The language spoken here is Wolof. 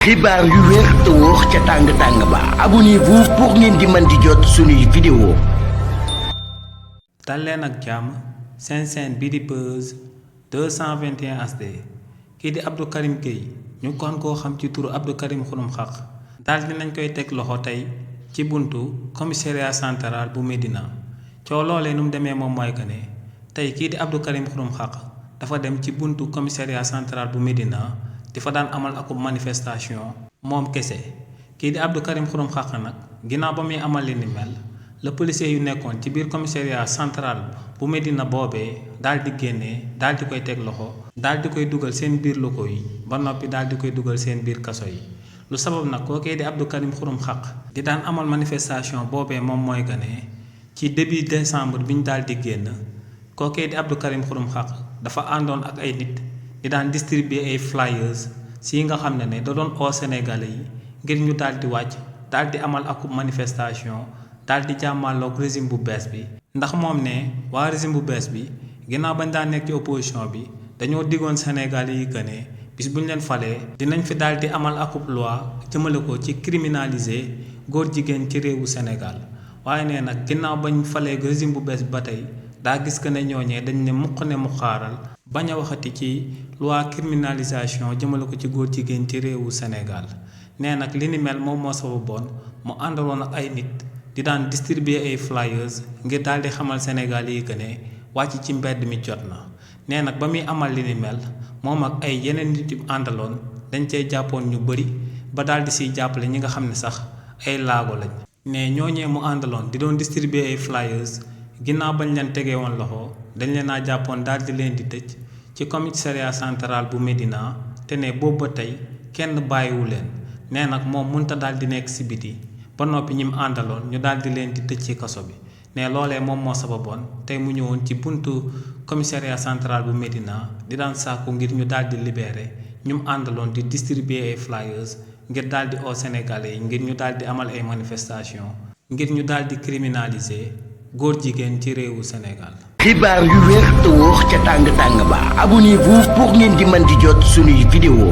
xibaar yu wér te wóor ca tàng ba abonnez-vous pour ngeen di mën di jot suñuy vidéo. dal leen ak jàmm seen chaîne bi di Buzz 221 HD kii di Abdou Karim Gueye ñu kon koo xam ci turu Abdou Karim Xurum Xaq daal dinañ koy teg loxo tey ci buntu commissariat central bu Médina coow loolee nu mu demee moom mooy que ne tey kii di Abdou Karim Xurum Xaq dafa dem ci buntu commissariat central bu Médina di fa daan amal akub manifestation moom kese kii di Abdou Karim Xurum Xaq nag ginnaaw ba muy amal li ni mel la policier yu nekkoon ci biir commissariat central bu Médina boobee daal di génnee daal di koy teg loxo daal di koy dugal seen biir locaux yi ba noppi daal di koy dugal seen biir kaso yi lu sabab nag kookee di Abdou Karim Xurum Xaq di daan amal manifestation boobee moom mooy que ne ci début décembre bi ñu daal di génn kookee di Abdou Karim Xurum Xaq dafa àndoon ak ay nit di daan distribuer ay flyers si nga xam ne da doon oo Sénégalais yi ngir ñu daal di wàcc daal di amal akub manifestation daal di jàmmalloog régime bu bees bi ndax moom ne waa régime bu bees bi ginnaaw bañ daan nekk ci opposition bi dañoo diggoon Sénégalais yi que ne bis bu ñu leen falee dinañ fi daal di amal akub loi jëmale ko ci criminaliser góor jigéen ci réewu Sénégal waaye nee nag ginnaaw bañ falee régime bu bees bi ba tey daa gis que ne ñooñee dañ ne muq ne mu xaaral bañ a waxati ci loi criminalisation jëmale ko ci góor jigéen ci réewu Sénégal nee nag li ni mel moom moo sababoon mu àndaloon ak ay nit di daan distribuer ay flyers ngir daal di xamal Sénégal yi que ne wàcc ci mbedd mi jot na nee nag ba muy amal li ni mel moom ak ay yeneen nit yu àndaloon dañ cey jàppoon ñu bëri ba daal di siy jàppale ñi nga xam ne sax ay laago lañ ne ñooñee mu àndaloon di doon distribuer ay flyers ginnaaw bañ leen tegee woon loxo dañ leen a jàppoon daal di leen di tëj ci commissariat central bu Médina te ne boobu ba tey kenn bàyyiwu leen nee nag moom mënta daal di nekk si biti ba noppi ñi mu àndaloon ñu daal di leen di tëj ci kaso bi ne loolee moom moo sababoon tey mu ñëwoon ci buntu commissariat central bu Médina di daan sàkku ngir ñu daal di libéré ñu mu àndaloon di distribuer ay flyers ngir daal di oo Sénégalais yi ngir ñu daal di amal ay manifestation ngir ñu daal di criminaliser góor jigéen ci réewu Sénégal. xibaar yu wér te wóor ca tàng ba abonnez-vous pour ngeen di mën di jot suñuy vidéo.